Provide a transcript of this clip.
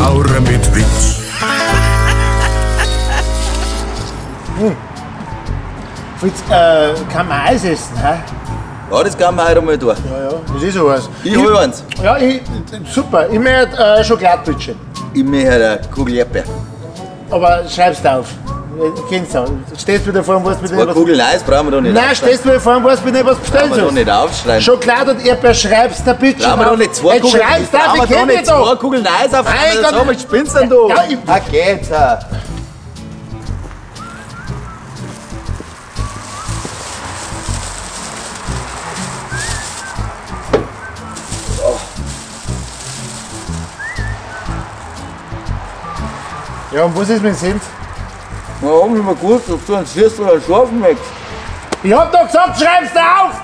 Maurer mit Witz. Fritz, kann man Eis essen, hä? Ja, das kann man heute einmal tun. Ja, ja, das ist sowas. Ich hol eins. Ja, super. Ich möchte Schokoladbrötchen. Ich möchte eine Kugel Erdbeer. Aber schreib's auf. Kennst du. Stehst wieder vor und weißt bitte Zwei Kugeln Eis brauchen wir doch nicht. Nein, stehst wieder vor und weißt bitte nicht, was bestellst Brauchen wir doch nicht aufschreiben. Schokolade und Erdbeer schreibst du bitte. Brauchen wir doch nicht zwei Kugeln. Schreibst du auf, ich kenn dich doch. Zwei Kugeln Eis aufschreiben. Sag mal, spinnst denn du? Ja, ich. Ah, geht's. Ja, und was ist mit dem Senf? Na, haben Sie mal gewusst, ob du einen süßen oder einen scharfen möchtest. Ich hab doch gesagt, schreib's da auf!